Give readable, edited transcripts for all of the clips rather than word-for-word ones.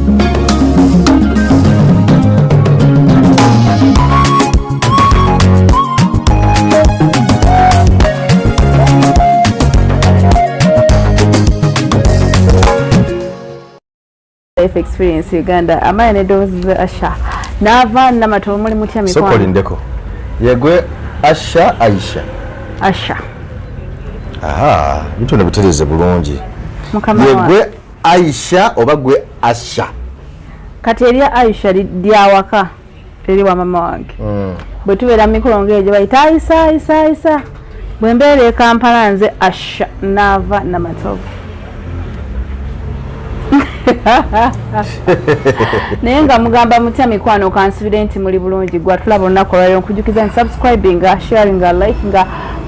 Life Experience Uganda, amaye n'eddoboozi za Asha Naava Namatovu. Muli mutya, mikwano? Sokolindeko, yegwe Asha, Aisha? Asha. Aha, bintu ne butereze bulungi. Mukama wange. Yegwe Aisha oba gwe Asha? Kati erya Aisha lyawaka, eri wa mama wange. Bwe tubeera mu mikolo ng'egyo bayita Aisha, Aisha, Aisha. Bwe mbeera e Kampala nze Asha Naava Namatovu, naye nga mugamba mutya, mikwano? Kansubire nti muli bulungi. Gwa tulaba olunaku olwaliro, nkujukiza nti subscribinga, sharinga, likinga,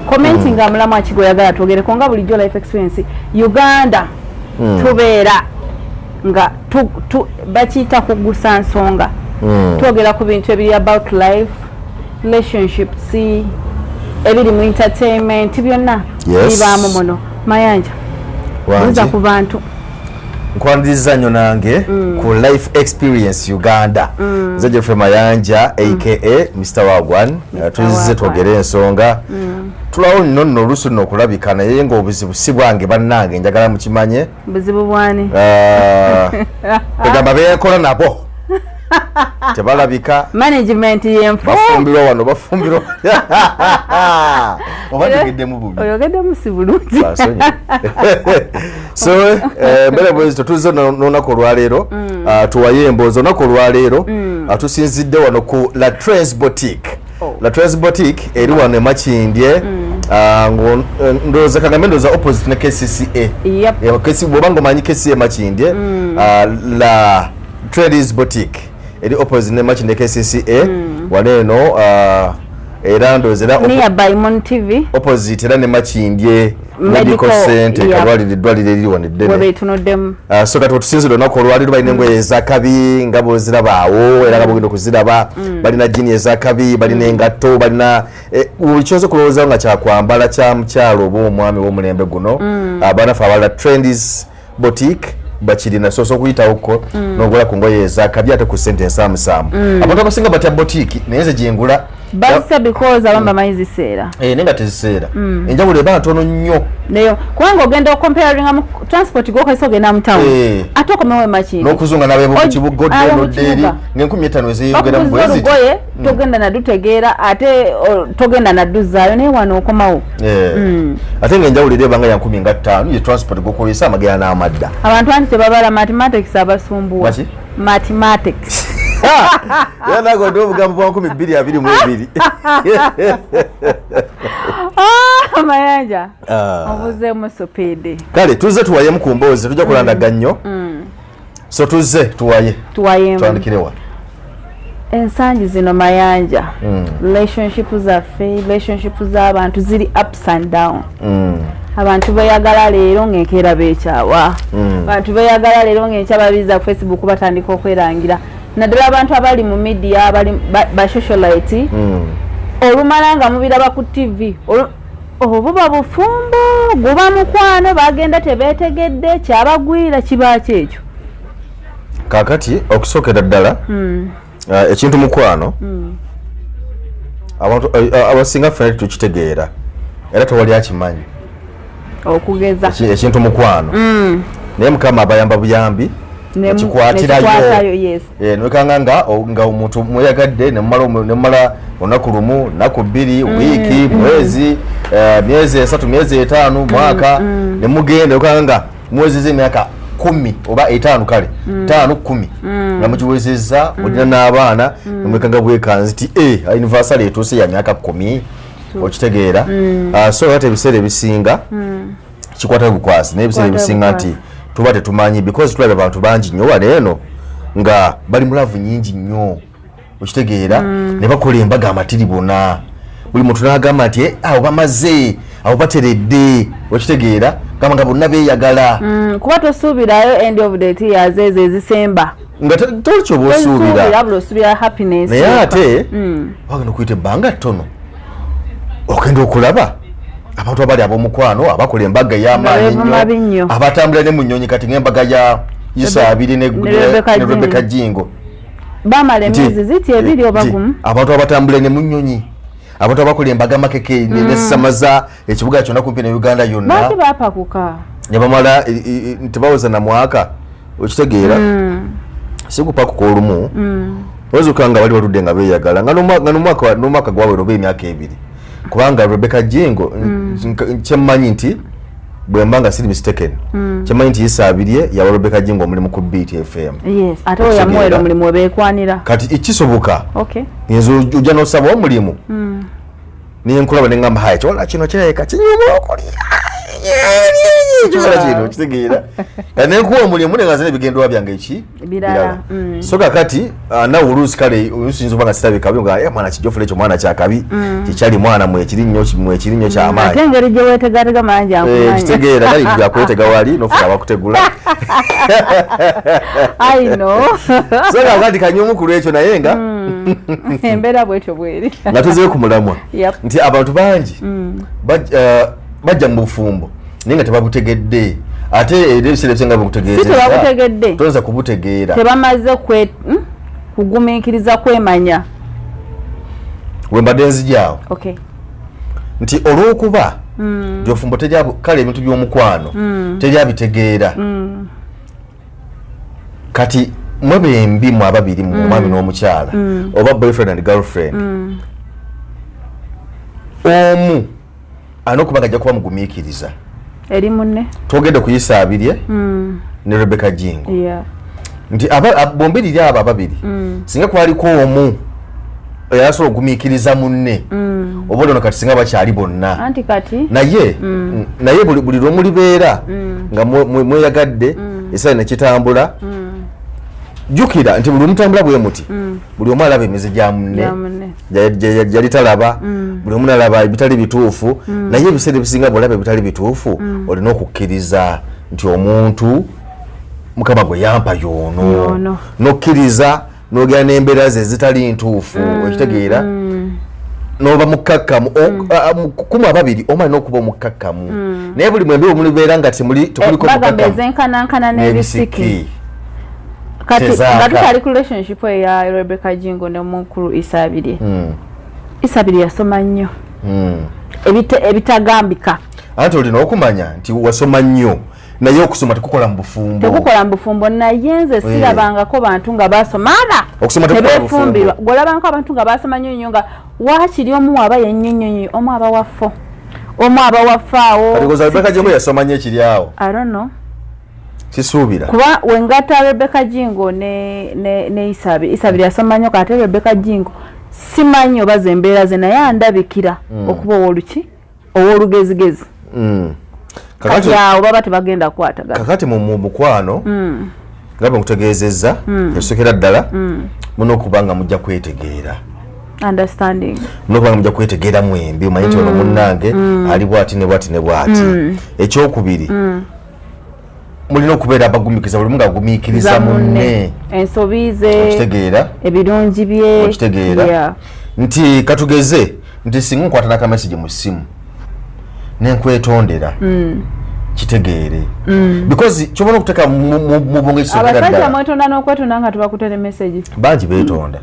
commentinga. Mulamu akigoyagala twogereko nga bulijjo. Life Experience Uganda, tubeera nga bakiyita kugusa nsonga. Twogera ku bintu ebiri about life, relationships, ebiri mu entertainment, byonna bibaamu muno. Mayanja, buuza ku bantu. Nkwaniriza nnyo nange ku Life Experience Uganda. Nze Jeffrey Mayanja, aka Mr Wagwan. Tuzze Wagwan. twogere ensonga. Tulawo nno nno oluusi nno okulabika, naye ng'obuzibu si bwange, bannange, njagala mukimanye. Buzibu bwani? Kwegamba beekola nabo tebalabika. Management yenfu. Bafumbirwa wano, bafumbirwa, oba njogeddemu bubi? Oyogeddemu si bulungi. Basonyi. So mbere bwezi tutuze n'olunaku olwaleero, tuwaye emboozi. Olunaku olwaleero, tusinzidde wano ku La Trends Boutique. Oh. La Trends Boutique eri wano e Makindye, ndowooza kagambe, ndowooza opposite ne KCCA. Bw'oba ng'omanyi KCCA Makindye, La Trends Boutique eri opposite ne Makindye KCCA wano eno, era ndowooza era nearby Mon TV. Opposite era ne Makindye Medical Center, kalwaliro, eddwaliro eriri wano eddene. Webeetunuddemu. So kati otusinzira olunaku olwaliro, balina engoye ezakabi nga bwoziraba awo, era nga bwogenda okuziraba. Balina jean ezakabi, balina engatto, balina buli kyoza okulowoozawo nga kyakwambala kya mukyalo oba omwami w'omulembe guno. Banaffe abalala Trends Boutique bakirina. So osobola okuyitawoko n'ogula ku ngoye ezakabi ate ku ssente ensaamusaamu. Abantu abasinga batya boutique, naye nze gyengula. Bazisa because abamu bamanyi ziseera. Eh, naye nga teziseera, enjawulo eba ntono nnyo. Naye kubanga ogenda okomparinga mu transport gwokozesa ogenda mu town, ate okomewo emakindi. N'okuzunga n'abeebo mu kibuga, odde abo mu nodde eri kibuga. ng'enkumi etaano ezeyongeramu Bakuguza bwe ziti. olugoye togenda nadutegeera, ate togenda nadduzaayo, naye wano okomawo. Eh. Ate ng'enjawulo eri ebanga ya 15,000, ye transport gwokozesa amagera n'amadda. Abantu anti tebabala mathematics, abasumbuwa. Baki? Mathematics. Era nago ndi obugambo bwa 2022. Ah, Mayanja, Ah. obuzeemu speed. Kale tuzze tuwayemu ku mboozi, tujja kulandaga nnyo, so tuzze tuwaye. Tuwayemu. Twandikirewa? Ensangi zino, Mayanja, relationship zaffe, relationship z'abantu ziri ups and down. Abantu beyagala leero, ng'enkeera beekyawa. Abantu beyagala leero, ng'enkya babiza ku Facebook batandika okwerangira, naddala abantu abali mu media, abali ba socialite. Olumala nga mubiraba ku TV, obuba bufumbo, guba mukwano, bagenda tebeetegedde, kyabagwira kibaaki ekyo? Kakati okusookera ddala, ekintu mukwano, abantu abasinga ffena tukitegeera era tewali akimanyi. Okugeza? Ekintu mukwano, naye Mukama abayamba buyambi. Nekikwatirayo. Nekikwatayo, yes. Eh, nwekanga nga omuntu mweyagadde nemumala olunaku lumu, naku 2, wiiki, mwezi, myezi 3, myezi 5, mwaka, nemugenda okanga nga muwezeza emyaka 10 oba 5, kale 5, 10, nga mugiwezezza, olina n'abaana, nemwekanga bwekanzi ti e anniversary etuuse ya myaka 10. Okitegeera? Ah, so ate ebiseera ebisinga kikwata bukwasi, naye ebiseera Kikwata ebisinga bukwasi. nti tuba tetumanyi, because tulaba abantu bangi nnyo wano eno nga bali mu love nyingi nnyo, okitegeera, ne bakola embaga amatiri bonna, buli muntu n'agamba nti, "Eh, awo bamaze, awo bateredde," okitegeera, gamba nga bonna beeyagala. Kuba tosuubirayo end of the tears ezo ezisemba. Nga toli kyoba osuubira. Tosuubira, buli osuubira happiness Naye yokka. ate wagenda okuyita ebbanga ttono, ogenda okulaba abantu abali ab'omukwano abakola embaga ey'amaanyi Nga beevuma ennyo, nnyo. abatambula ne mu nnyonyi, kati ng'embaga ya Isabirye ne ne Rebecca Jingo bamala emyezi ziti 2 oba gumu. Abantu abatambula ne munyonyi, abantu abakola embaga makeke nesamaza ekibuga kyonna kumpi ne Uganda yonna. Baki bapakuka ne bamala tebawoza na mwaka, okitegeera? Sikupakuka olumu oyinza nga bali baludde nga beeyagala nga n'omwaka gwawera oba emyaka 2, kubanga Rebecca Jingo kyemmanyi nti bwe mba nga siri mistaken, kyemmanyi nti Isabirye yawa Rebecca Jingo omulimu ku Beat FM. Yes, ate oyo yamuweera omulimu webeekwanira. Kati kisoboka nze ojja n'osaba omulimu nenkulaba neŋŋamba, hayi, kiwala kino kirabika kinyuma okulya, kiwala kino, kitegeera? Nenkuwa omulimu nenga nze ebigendwa byange eki birala. So kakati nawe oluusi kale oluusi yinza okuba nga sirabika bi nga mwana kijofula ekyo mwana kyakabi kikyali mwana mwekiri nnyo, mwekiri nnyo kyamaanyi. Ate engeri gye weetegatega mangi ankumanya. Kitegeera, kali byakwetega wali nofuna abakutegula. I know. So kakati kanyumu ku lwekyo, naye nga embeera bwetyo bweri. Nga tuzeeyo ku mulamwa nti abantu bangi bajja mu bufumbo naye nga tebabutegedde, ate era ebiseera ebisinga Si bukutegeezezza tebabutegedde. Toyinza kubutegeera. Tebamaze kugumiikiriza kwemanya. We mbadde nzijaawo nti olw'okuba nti obufumbo terya, kale ebintu by'omukwano teryabitegeera, kati mwe bembi, mwe ababiri, mu omwami n'omukyala oba boyfriend and girlfriend, omu alina okuba nga ajja kuba mugumiikiriza eri munne. Twogedde ku Isabirye ne Rebecca Jingo nti bombiriri abo ababiri, singa kwaliko omu eyasobola okugumiikiriza munne, oba oliono kati singa bakyali bonna. Anti kati Naye buli lwemulibeera nga mweyagadde, esaala nekitambula, jjukira nti buli lwemutambula bwe muti, buli omu alaba emize gya munne gya munne. Gyali talaba, buli omu nalaba ebitali bituufu. Naye ebiseera ebisinga bwolaba ebitali bituufu, olina okukkiriza nti omuntu Mukama gwe yampa yoono. Y'ono. Nokkiriza nogera n'embeera ze ezitali ntuufu, okitegeera? Noba mukkakkamu. Kumu ababiri omu alina okuba omukkakkamu, naye buli mwembi omulibeera nga temuliko Bagamba mukkakkamu ezenkanankana n'ebisiki. N'ebisiki. Kati Tezaaka. nga tukyali ku relationship eya Rebecca Jingo ne mukulu Isabirye, Isabirye yasoma nnyo ebitagambika. Anti olina okumanya nti wasoma nnyo, naye okusoma tekukola mu bufumbo. Tekukola mu bufumbo, naye nze sirabangako bantu nga basoma aba Okusoma tekukola mu tebeefumbirwa. bufumbo. Gwolabangako abantu nga basoma nnyo nnyo nga waakiri omu aba yennyonnyonyi, omu aba wafo, omu aba wafaawo. Kati goza Rebecca Jingo yasoma nnyo ekiri awo? I don't know. Kisuubira. Kuba wengata Rebecca Jingo ne Isabirye yasoma nnyo, kate Rebecca Jingo simanyi oba zembeera ze, naye andabikira okuba owoluki, ow'olugezigezi. Kati awo baba tebagenda kukwatagana. Kakati mu mukwano, nga bwe nkutegeezezza, ekisookera ddala mulina okuba nga mujja kwetegeera. Understanding. Mulina okuba nga mujja kwetegeera mwembi, omanye nti ono munnange ali bwati ne bwati ne bwati. Ekyokubiri, mulina okubeera abagumiikiriza, buli omu ng'agumiikiriza munne ensobi ze, Okitegeera? ebirungi bye. Okitegeera? Yeah. Nti katugeze nti singa nkwata nakamessage mu ssimu nenkwetondera, kitegeere, because kyobona okuteeka mu bwongo ekisookera Abasajja ddala. mwetonda n'okwetonda nga tubakutere message. Bangi beetonda.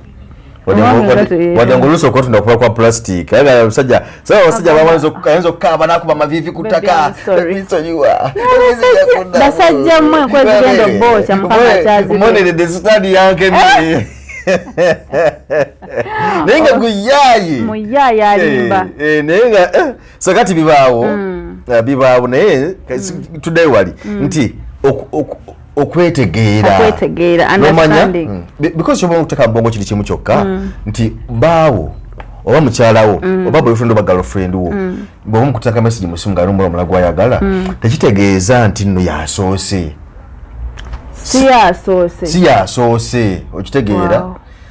Omwami nga teyeetonda. Wadde nga oluusi okwetonda kuba kwa plastic, aye nga abasajja saba abasajja ayinza okukaaba n'akuba amaviivi ku Baby, ttaka. I'm sorry. Nsonyiwa. Basajja mmwe enkwe zigenda obbookya, Mukama akyazibe. Mboneredde sitaani yankemye, naye nga guyaaye. Muyaaye alimba. Naye nga so kati bibaawo, bibaawo, naye tuddeyo wali nti okwetegeera. Okwetegeera, N'omanya, understanding. Because kyoba okuteeka mu bwongo kiri kimu kyokka nti baawo oba mukyalawo oba boyfriend oba girlfriend wo, bw'oba mukuteeka message mu simu nga nomula omulala gwayagala, tekitegeeza nti nno yasoose. Si yasoose. Si yasoose, okitegeera?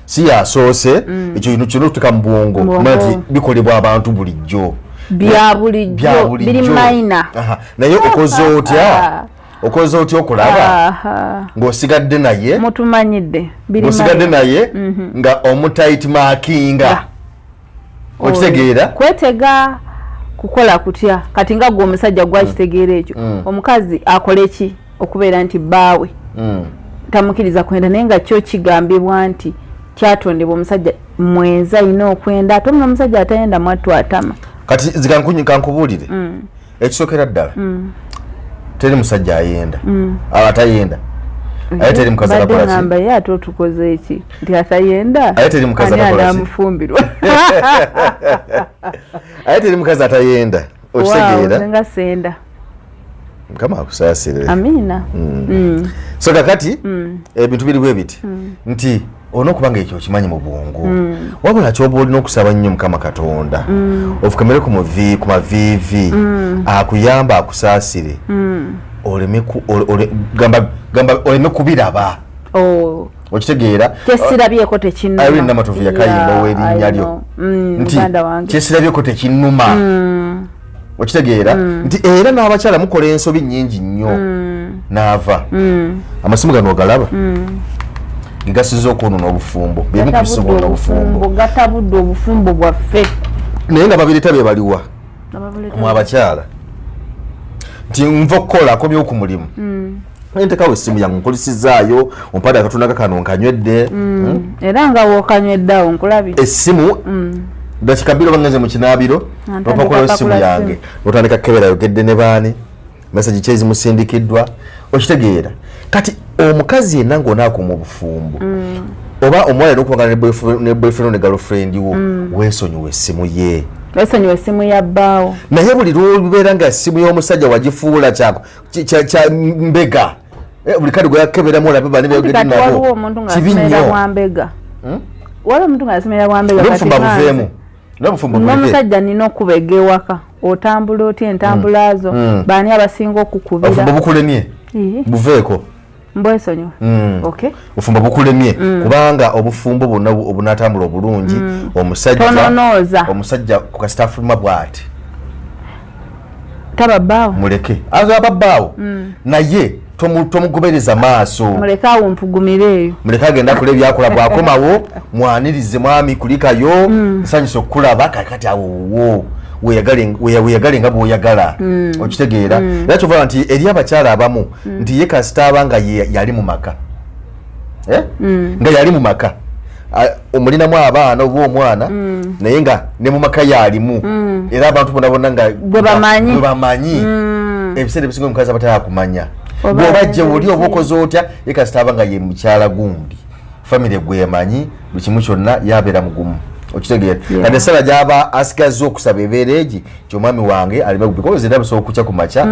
Si yasoose. Ekyo kintu kirina okuteeka mu bwongo. Bwongo. Kumanya nti bikolebwa abantu bulijjo. Bya bulijjo. Bya bulijjo. Biri minor. Aha. Naye okoze otya, okoze otya okulaba ng'osigadde naye? Mutumanyidde, biri Ng'osigadde minor. naye nga omutight markinga, okitegeera? Kwetega kukola kutya? Kati nga gwe omusajja gwakitegeera ekyo, omukazi akole ki okubeera nti bbaawe Tamukiriza kwenda, naye nga kyo kigambibwa nti kyatondebwa omusajja mwenzi alina okwenda, ate omuno omusajja atayenda mwattu atama. Kati nze kankubuulire, ekisookera ddala, teri musajja ayenda, atayenda, aye teri mukazi Mbadde atakola ki? ngamba ye ate otukoze eki nti atayenda Aye teri mukazi ani atakola ki? anaamufumbirwa? Aye teri mukazi atayenda. Wow, Okitegeera? nze nga senda. Mukama akusaasire. Amiina. So kakati ebintu biri bwe biti nti olina okuba nga ekyo okimanyi mu bwongo, wabula kyoba olina okusaba nnyo Mukama Katonda, ofukamire ku maviivi, akuyamba, akusaasire, oleme gamba oleme kubiraba. Oh, Okitegeera? Kyesirabyeko tekinnuma. Irene Namatovu yakayimba ow'erinnya lyo nti muganda wange. Kyesirabyeko tekinnuma. Okitegeera nti era n'abakyala mukola ensobi nnyingi nnyo naava amasimu gano ogalaba gegasiza okwonona obufumbo, byemu ku bisinga Gatabudde okwonona obufumbo. Obufumbo gatabudde obufumbo bwaffe. Naye nga babireeta be baliwa mu abakyala nti nva okukola, akomyewo ku mulimu, ntekawo essimu yange, nkulisizaayo, ompadde akatunda kano nkanywedde. Era nga wookanywedde awo nkulabye. Essimu dakika 2 oba ngenze mu kinaabiro, Natandika nopakulayo essimu pakula yange, notandika kukebera yogedde ne baani, message ki ezimusindikiddwa. Okitegeera? Kati omukazi yenna ng'onaakuma obufumbo oba omuwala alina okubagana ne boyfriend ne girlfriend wo, weesonyiwa essimu ye. Wesonyiwa essimu ya bbaawo. Naye buli lwobeera nga essimu y'omusajja wagifuula kya mbega, buli kadi gweyakeberamu olabe bani beyogedde Kati waliwo nabo, omuntu kibi ng'asomerera nnyo. bwambega, waliwo omuntu ng'asomerera bwambega. Kati N'obufumbo nganze, buveemu, n'obufumbo buleke. N'omusajja nina okubega ewaka, otambula otya, entambula zo, baani abasinga okukubira? Obufumbo bukulemye, buveeko. Mbwesonyiwa, okay. Obufumbo bukulemye, kubanga obufumbo bwonna obunatambula obulungi, omusajja Tononooza. Omusajja ku kasita afuluma bw'ati, Taba bbaawo. Muleke aza ababbaawo, naye tomugobereza maaso. Muleke awo mpugumire eyo. Muleke agenda akola ebyakola, bwakomawo mwanirize, "Mwami, kulikayo, nsanyusa okukulaba." Kakati awo wo weyagale nga bwoyagala. Okitegeera? Era kyova nti eri abakyala abamu nti ye kasita aba nga yali mu maka, eh? Nga yali mu maka, omulinamu abaana oba omwana, naye nga ne mu maka yalimu, era abantu bonna bonna nga Gwe bamanyi. Gwe bamanyi. Ebiseera ebisinga omukazi aba tayakumanya Oba bw'oba jje oli oba ayinza okoze otya, ye kasita aba nga ye mukyala gundi, famire gwemanyi, buli kimu kyonna, yabeera mugumu. Okitegeera? Kati essala gyaba asigazza okusaba ebeera egi nti omwami wange aleme, because era busobola okukya ku makya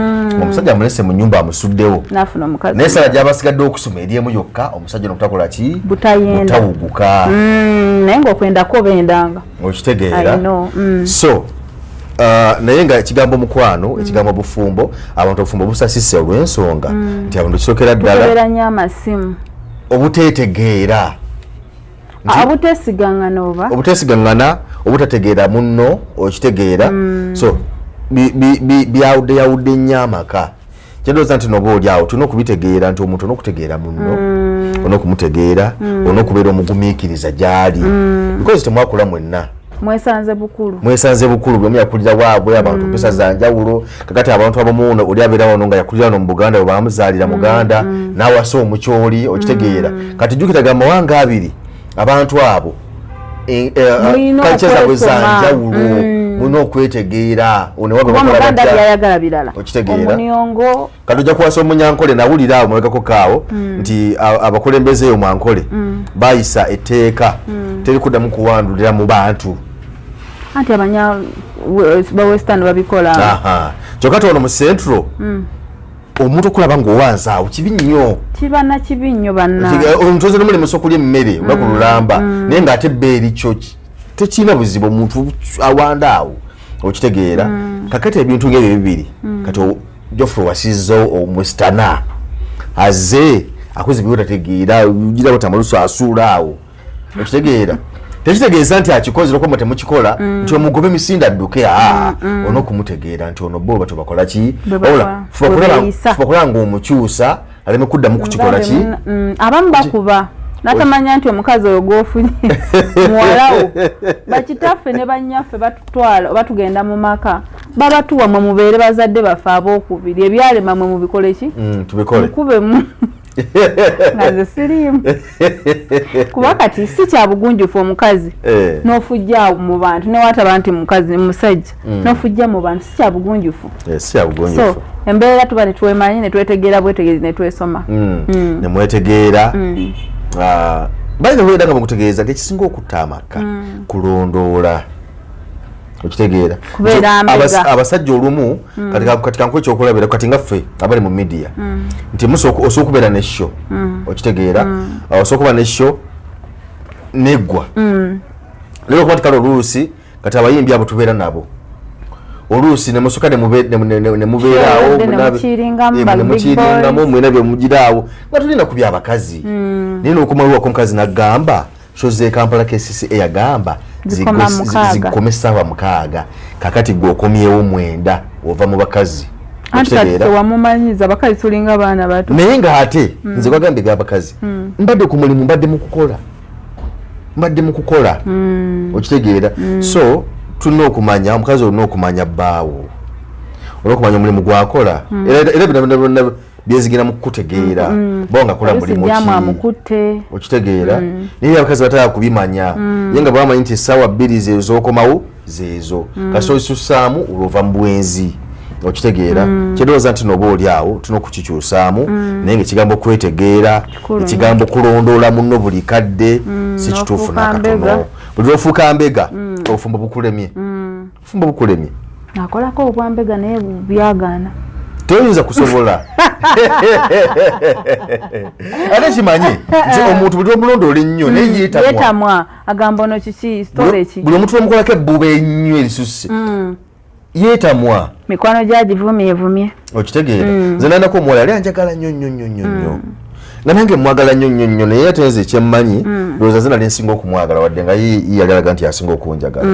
omusajja amulese mu nyumba, amusuddewo, Nafuna omukazi. Naye essala gyaba asigadde okusoma eri emu yokka, omusajja nokutakola ki? Butayenda. Butawuguka. Naye ngaokwendako bendanga. Okitegeera? I know. So naye nga ekigambo mukwano, ekigambo bufumbo, abantu obufumbo busasise olw'ensonga nti abantu kisookera ddala Tukebera nnyo amasimu. Obuteetegeera. Obutesigangana oba Obutesigangana, obutategeera munno. Okitegeera? So byawudde yawudde nnyo amaka. Kyendowooza nti noba oli awo tulina okubitegeera nti omuntu olina okutegeera munno, olina okumutegeera, olina okubeera omugumiikiriza gy'ali, because temwakula mwenna. Mwesanze bukulu. Mwesanze bukulu, buli omu yakulira waabwe, abantu mpisa za njawulo. Kakati abantu abamu ono oli abeera wano nga yakulira wano mu Buganda, bwe bamuzaalira Muganda, n'awasa Omukyoli. Okitegeera? Kati jjukiraga amawanga abiri, abantu abo Mulina culture zaabwe za okwesoma. njawulo, mulina okwetegeera. Ono Kuba Omuganda byayagala birala. Okitegeera? Omuniongo. Kati ojja kuwasa Omunyankole. Nawulira awo mabegako kaawo nti abakulembeze eyo mwankole bayisa etteeka, teri kuddamu kuwandulira mu bantu. Anti abanya ba western babikola. Aha. Kyokka tono mu central, omuntu okulaba ng'owanza awo kibi nnyo. Kiba na kibi nnyo banna. Omuntu oze nomulemesa okulya emmere olunaku lulamba, naye ng'ate ebbeeri kyo tekirina buzibu omuntu awanda awo. Okitegeera? Kakati ebintu ng'ebyo bibiri, kati Geoffrey wasizza omwestana aze akoze byobutategeera, gira butamalusu asuula awo. Okitegeera? Tekitegeeza nti akikoze lwokuba temukikola nti omugobe emisinde adduke. Aa, olina okumutegeera nti ono bo batyo bakola ki. Bwe Wabula fuba bwe beeyisa. Fuba kulaba ng'omukyusa aleme kuddamu kukikola ki. Abamu bakuba natamanya nti omukazi oyo gwofunye muwalawo. Bakitaffe ne bannyaffe batutwala oba tugenda mu maka, babatuwa mwe mubeere bazadde baffe abookubiri, ebyalema mwe mubikole ki? Tubikole. Mukubemu. Nga nze siriimu, kuba kati si kya bugunjufu omukazi n'ofujja mu bantu, newataba nti mukazi musajja, n'ofujja mu bantu, si kya bugunjufu. Si kya bugunjufu. So embeera tuba tetwemanyi, netwetegeera bwetegeezi, netwesoma. Nemwetegeera. Bayinza kubeera nga mukutegeeza nti ekisinga okutta amaka kulondoola, okitegeera? Kubeera mbega. Abasajja olumu, kati kankuwe ekyokulabira, kati nga ffe abali mu media, nti osobola okubeera ne show, okitegeera? Osobola okuba ne show neggwa, naye okuba nti kale oluusi kati abayimbi abo tubeera nabo, oluusi nemusuka nemubeeraawo. Sure, nemukiringamu, ba big Nemukiringamu. Boys. Mwena byemugiraawo nga tulina ku byabakazi, naye nokumaluwako omukazi nagamba show z'e Kampala KCCA yagamba Zikoma 6. Zikome essaawa 6, kakati gwe okomyewo 9, ova mu bakazi. Anti kati Okitegeera? Tewamumanyiza, abakazi tulinga baana bato. Naye ng'ate nze gwagambye ebyabakazi, mbadde ku mulimu, mbadde mu kukola, mbadde mu kukola, okitegeera? So tulina okumanya omukazi, olina okumanya bbaawo, olina okumanya omulimu gwakola, era bino byonna byonna byezigira mu kukutegeera bo nga kola Oluusi mulimu jaamu ki. Amukutte. Okitegeera? Naye abakazi batala kubimanya, ye nga bwamanyi nti essaawa 2 zezo okomawo zeezo, kasita osussaamu olwova mu bwenzi, okitegeera? Kyendowooza nti noba oli awo tulina okukikyusaamu, naye nga ekigambo kwetegeera, Kikulu. Ekigambo kulondoola munno buli kadde si kituufu. N'ofuuka N'akatono. Mbega. Buli lwofuuka mbega, obufumbo bukulemye, obufumbo bukulemye. Akolako obwambega naye byagaana. Toyinza kusobola. Ate kimanyi nti omuntu buli lwomulondoola ennyo naye yeetamwa. Yetamwa, agamba ono kiki, story ki? Buli omuntu omukolako ebbuba ennyo erisusse, yeetamwa. Mikwano gyagivumye evumye. Okitegeera? Nze nandako omuwala yali anjagala nnyo nnyo nnyo nnyo nnyo, nga nange mwagala nnyo nnyo nnyo, naye ate nze ekyemmanyi, ndowooza nze nali nsinga okumwagala, wadde nga ye yali alaga nti asinga okunjagala,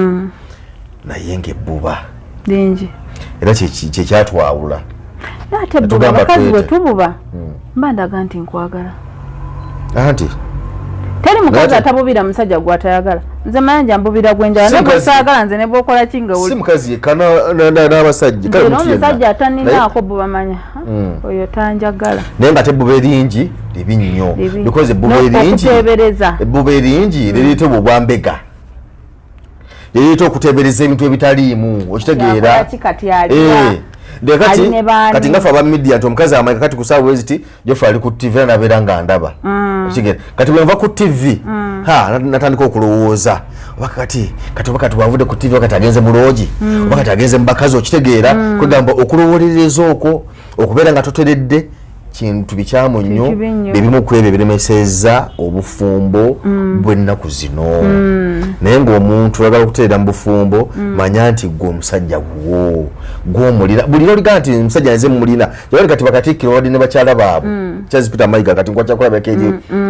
naye ngaebbuba lingi. Era kyekyatwawula. Naate ebbuba, Netugamba abakazi bwe twete. tububa, mba ndaga nti nkwagala. Anti Teri mukazi atabubira musajja gwatayagala. Nze Mayanja mbubira gwenjala. Si Ne mukazi. bwesaagala nze ne bwokola ki nga Si oli mukazi yekka, n'abasajja, kale Nze omuntu yenna. n'omusajja ataninaako bwe bamanya, "Ha, oyo tanjagala." Naye nga ate ebbuba eringi libi nnyo. Libi. Because ebbuba eringi, Okuteebereza. Ebbuba eringi lireetebwa obwambega, lireeta okuteebereza ebintu ebitaliimu, okitegeera? Yakola ki kati, aliwa? Eh, de kati Ali ne baani? Kati nga ffe aba media, nti omukazi amanyi kati ku saawa eziti Jofe ali ku TV, era nabeera nga ndaba, okitegeera? Kati bwenva ku TV, ha, natandika okulowooza oba kati oba kati bwavudde ku TV, oba kati agenze mu loogi, oba kati agenze mu bakazi, okitegeera? Kwegamba okulowolereza okwo, okubeera nga toteredde, kintu bikyamu nnyo. Kibi nnyo. Ebimu ku ebyo ebiremeseza obufumbo bw'ennaku zino. Naye ng'omuntu oyagala okutereera mu bufumbo, manya nti gwe omusajja wuwo, gwomulina. Buli lwoliga nti omusajja nze mumulina, jawali kati bakatikkiro wadde ne bakyala baabwe. Charles Peter Mayiga kati nkwakyakulabyako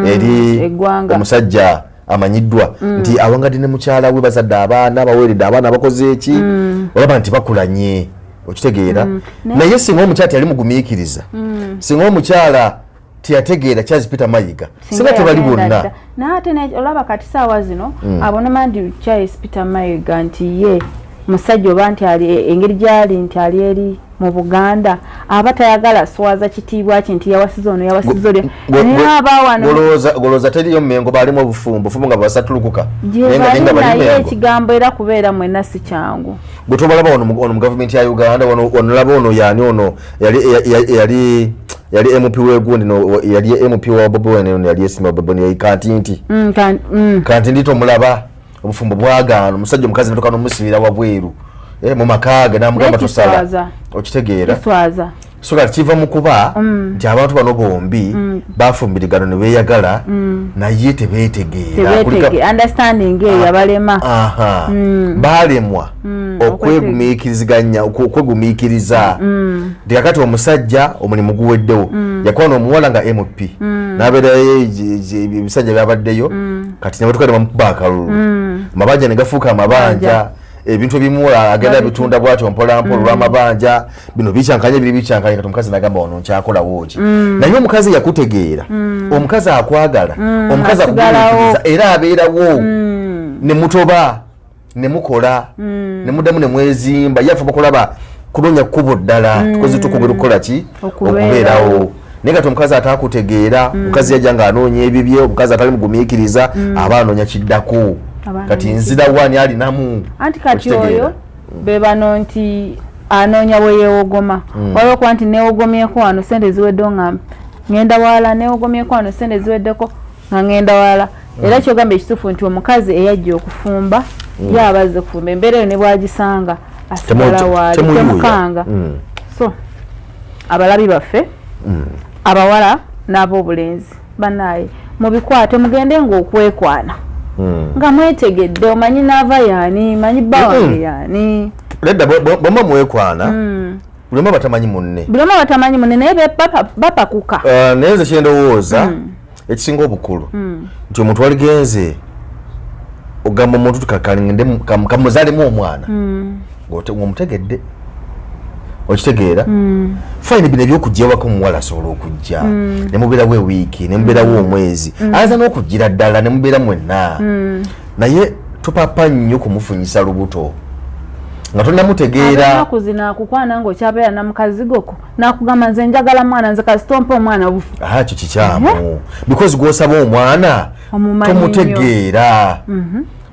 eri Eggwanga. Omusajja amanyiddwa nti awangadde ne mukyala we, bazadde abaana, baweeredde abaana, bakoze eki, olaba nti bakulanye, okitegeera? Naye singa omukyala teyali mugumiikiriza, singa omukyala teyategeera Charles Peter Mayiga, singa tebali yagenda bonna. Dda. Naye ate olaba kati saawa zino abo nema nti Charles Peter Mayiga nti ye musajja, oba nti ali engeri gyali nti ali eri mu Buganda, aba tayagala swaza kitiibwa ki nti yawasiza ono, yawasiza oli, naye aba wano. Golowooza teriyo Mmengo baalimu obufumbo fumbo nga basatulukuka? Gye Naye nga bali, bali naye Mmengo. Ekigambo era kubeera mwenna si kyangu. Gwe tobalaba wano mu gavumenti ya Uganda, wano laba ono yani ono yali MP wegundi, no yali MP wa Bobi Wine, ono yali esimba Bobi Wine, yali Kantinti. Kantinti tomulaba? Obufumbo bwagaana, omusajja omukazi natuka nomusibira wabweru, mu maka ge namugamba Naye tosala. kiswaza. Okitegeera? Kiswaza. So kati kiva mu kuba nti abantu bano bombi bafumbirigano ne beeyagala, naye tebeetegeera. Tebetege understanding eyo yabalema. Aha, balemwa okwegumiikiriziganya, okwegumiikiriza, nti kakati omusajja omulimu guweddewo, yakwana omuwala nga MP, n'abeerayo ebisajja byabaddeyo, kati nebatuka ne bamukuba akalulu, amabanja ne gafuuka amabanja, ebintu ebimu agenda bitunda bwatyo mpolampola olw'amabanja, bino bikyankanye, biri bikyankanye. Kati omukazi nagamba wano nkyakolawo ki? Naye omukazi yakutegeera, omukazi akwagala, omukazi Asigalawo. akugumiikiriza era abeerawo, ne mutoba ne mukola ne muddamu ne mwezimba. Yafe bakulaba kunoonya kkubo ddala, tukoze tukugera okukola ki? Okubeerawo. Okubeerawo. Naye kati omukazi atakutegeera, omukazi yajja ng'anoonya ebibye, omukazi atali mugumiikiriza, aba anoonya kiddako. Aba Kati anoonya. Nzira wani alinamu. Anti kati Okitegeera? oyo be bano nti anoonya bwe yeewogoma. Waliwo okuba nti neewogomyeko wano, sente ziweddewo nga ngenda wala, neewogomyeko wano, sente ziweddeko nga ngenda wala. Era kyogamba ekituufu nti omukazi eyajja okufumba, ye aba azze kufumba, embeera eyo ne bwagisanga asigala waali. Temuyuuya. Temukanga. So abalabi baffe, abawala n'ab'obulenzi, banaye mubikwate, mugende ng'okwekwana nga mwetegedde, omanyi naava yaani, manyi bba wange yaani. Nedda, bwemba mwekwana, buli omu batamanyi munne. Buli omu batamanyi munne, naye bapakuka. Naye nze kyendowooza ekisinga obukulu nti omuntu waligenze ogamba omuntu kamuzaalemu omwana ng'omutegedde, okitegeera? Fine, bino ebyokujja ewaka, omuwala asobola okujja ne mubeerawo ewiiki, ne mubeerawo omwezi, ayinza n'okujjira ddala ne mubeera mwenna, naye topapa nnyo kumufunyisa lubuto nga tonnamutegeera. Ennaku zino akukwana ng'okyabeera namukazigoko, nakugamba, "Nze njagala mwana, nze kasitompa omwana bufu." Ah, ekyo kikyamu, because gwosaba omwana Omumanyi. tomutegeera,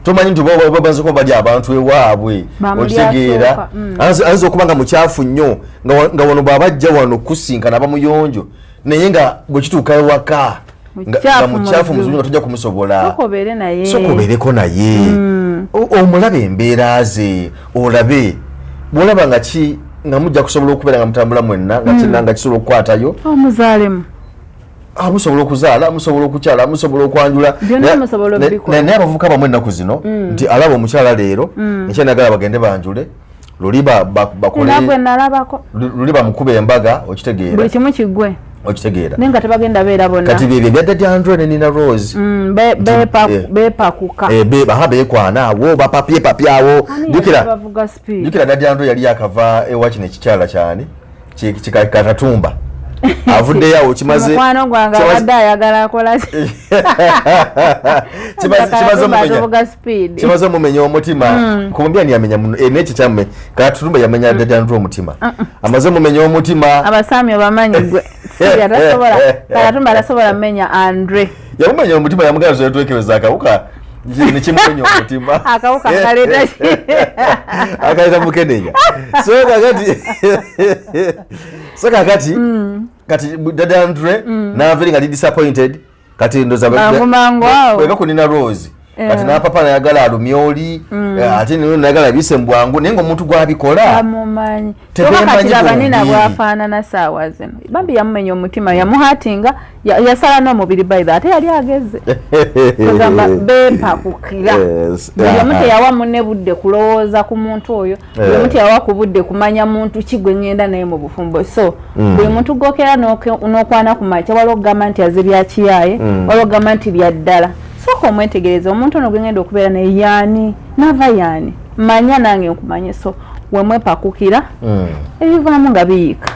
tomanyi nti babanza kuba bali abantu ewaabwe. Bamulya. Okitegeera? Asooka. Ayinza okuba nga mukyafu nnyo, nga wano bw'aba ajja wano kusinkana aba muyonjo, naye nga bwe kituuka ewaka Mukyafu. Nga mukyafu. Muzibu. Muzibu, nga tojja kumusobola. Sokobeere naye. Sooka obeereko naye, omulabe embeera ze, olabe bwolaba nga ki nga mujja kusobola okubeera nga mutambula mwenna, nga kina nga kisobola okukwatayo. Omuzaalemu. Ah, musobola okuzaala, musobola okukyala, musobola okwanjula. Byonna musobola obikola. Naye abavubuka bamu ennaku zino nti alaba omukyala leero, enkya nagala bagende banjule, luli bakole. Nagwe nalabako. Luli bamukuba embaga, okitegeera? Buli kimu kiggwe. Okitegeera? Naye nga tebagenda beera bonna. Kati byebyo ebya Daddy Andre ne Nina Rose. Beepakuka. Aha, beekwana awo, bapapye papye awo. Ani jjukira bavuga speed. Jjukira Daddy Andre yali yakava ewa kino ekikyala kyani Katatumba, avuddeyo awo kimaze Mukwano gwange abadde ayagala akola ki? Kimaze omumenya Tuvuga speed. Kimaze omumenya omutima kumbi ani yamenya muno, nekyo kyamume Katatumba yamenya Daddy Andre omutima, amaze omumenya omutima. Abasaami obamanyi gwe. Sibya tasobola, Katatumba tasobola mmenya Andre. Yamumenya omutima, yamugamba twekebeza akawuka, nekimumenya omutima. Akawuka kaleeta ki? Akaleeta mukenenya. So kakati kati Daddy Andre naveri nga ali disappointed. Kati ndoza Mangu mangu awo. Bweka ku Nina Rose, kati napapa nayagala alumye oli, ate niwe nayagala bise mu bwangu, naye ngaomuntu gwabikola Amumanyi. Tebeemanyi Kyokka kati laba Nina bombi. bwafaanana saawa zino. Bambi yamumenya omutima, yamuhatinga, yasala n'omubiri by the, ate yali ageze. Kugamba beepakukira. Buli omu teyawa munne budde kulowooza ku muntu oyo. Buli omu teyawa ku budde kumanya muntu ki gwe ŋŋenda naye mu bufumbo. So buli muntu gwokera n'okwana ku makya, waliwo okugamba nti aze bya kiyaaye, waliwo okugamba nti bya ddala. Sooka omwetegereze omuntu ono gwe ŋŋenda okubeera naye yaani, naava yaani, manya nange nkumanye. So wemwepakukira, ebivaamu nga biyiika.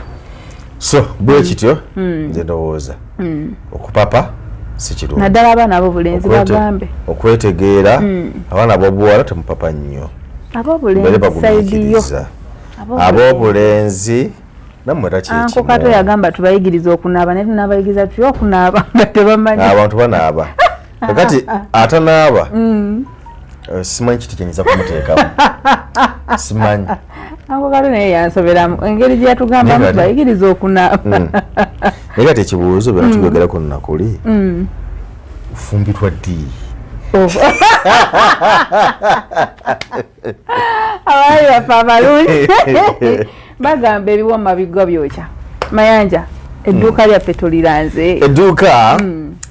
So bwe kityo nze ndowooza okupapa si kirungi. Naddala abaana ab'obulenzi, bagambe. Okwetegeera, abaana ab'obuwala temupapa nnyo. Ab'obulenzi Mbeere side yo. bagumiikiriza. Ab'obulenzi nammwe era Anko Kato kyekimu. yagamba tubayigiriza okunaaba, naye tunabayigiriza tutya okunaaba nga tebamanyi? Abantu banaaba kakati atanaaba, simanyi kiti kyenyinza kumuteekamu, simanyi. Anko Kato naye yansoberamu engeri gye yatugambamu Naye tubayigiriza okunaaba. Naye kati ekibuuzo, byona tubyogerako nnakuli, ofumbirwa ddi? Oh. Abaali baffe abalungi bagamba ebiwoma bigwa byokya. Mayanja, edduuka lyaffe tuliranze.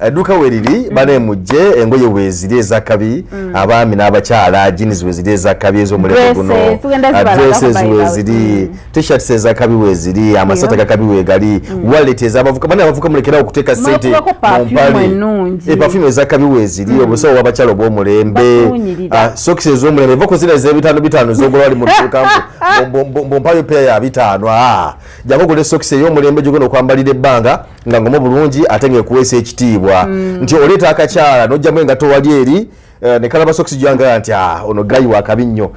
Edduuka weriri bane, mujje, engoye weeziri ezakabi, abaami n'abakyala, jeans weeziri ezakabi ez'omulembe guno. Dresses, tugenda zibalagako Dresses by the way. weeziri, T-shirts ezakabi weeziri, amasati agakabi weegali, wallet ez'abavuka. Bane abavuka, mulekerawo okuteeka sente Mulekubako mu perfume mpale. ennungi. Perfume ezakabi weeziri, obusawo bw'abakyala obw'omulembe, Batuunyirira. Socks ez'omulembe. Va ku zino ez'ebitaano bitaano z'ogula wali mu dduuka, mbu mpayo peya ya 500. Jangu ogule socks ey'omulembe gyogenda okwambalira ebbanga nga ngomu bulungi, ate ng'ekuweesa ekitiibwa nti oleeta akakyala n'ojjamu engato wali eri. Ne kalaba socks gyanga nti ah, ono guy wa kabi nnyo.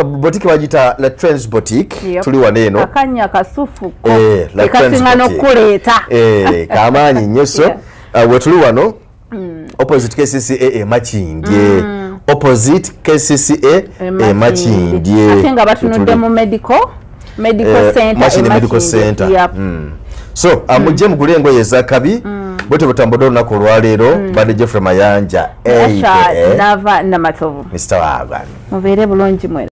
Boutique bagiyita La Trends Boutique. Tuli wano eno. Akanya kasufu ko. La Trends Boutique n'okuleeta. Kamaanyi nnyo. So wetuli wano opposite KCCA e Makindye. Opposite KCCA e Makindye. Ate nga batunudde mu medical center. Makindye Medical Center. So mujje mugule engoye ezakabi. Bwete butambudde olunaku olwaleero. Mbadde Jeffrey Mayanja. Asha Nava Namatovu. Mr Wagan. Mubeere bulungi mwera.